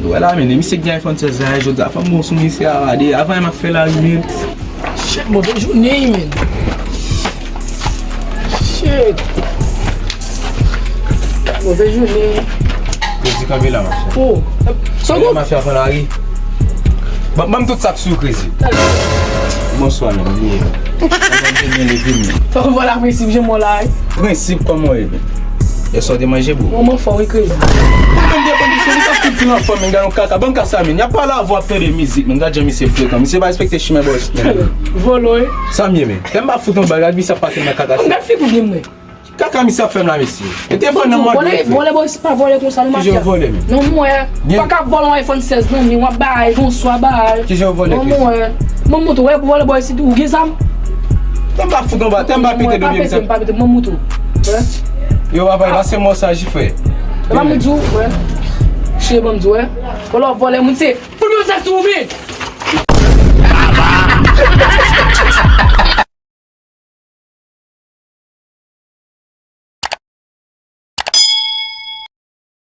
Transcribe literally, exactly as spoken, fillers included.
Wè la, men, misye gen iPhone sèz la, jodi a, fò m bon sou misye a, gade, avan m ap fè lari, men. Shit, move jounen, men. Shit. Move jounen. Krezi kanpe la, machè. Oh. Sa w mafya fè lari. Ban, ban m tout sa k sou Krezi. Bonswa, men, byen. Kòman w te byen leve, men? Fò w vòlè prensip, jan mwen la, wi. Prensip, kòman w ye, men? Yè swa w te manje, bro? Manman fò, wi, Krezi. Mwen menm defann misye, li ka fout di nan fanm, men gade yon kaka. Ban m kaka sa, men. Y ap pale avè w, ap tande mizik, men. Gade jan misye frekan. Misye pa respekte chimen bòs, men. Vòlò, wi. Sa m ye, men. Lè m pa fout yon bagay, misye ap pase nan kaka. Gade figi w, men. Kaka misye ap fè m la, mesye. E te vòlè nan mòd vòlè, vòlè bò isit pa vòlè konsa, non, mafya. Kijan w vòlè, men? Non, mwen. Pa ka vòlè yon iPhone sèz, non, men w ap bay, bonswa, bay. Kijan w vòlè, non, mwen. Mwen montre w, vòlè bò isit, ou gen zam? Tè m pa fout anba, tè m pa pete depi m pa pete, mwen montre w. Wè. Yo, papa, pase mò sa, jifrè. E pa mwen di w, wè. Chire ban m di w, wè. Vòlè, vòlè, moun se. Fout mwen sa sou ou, men.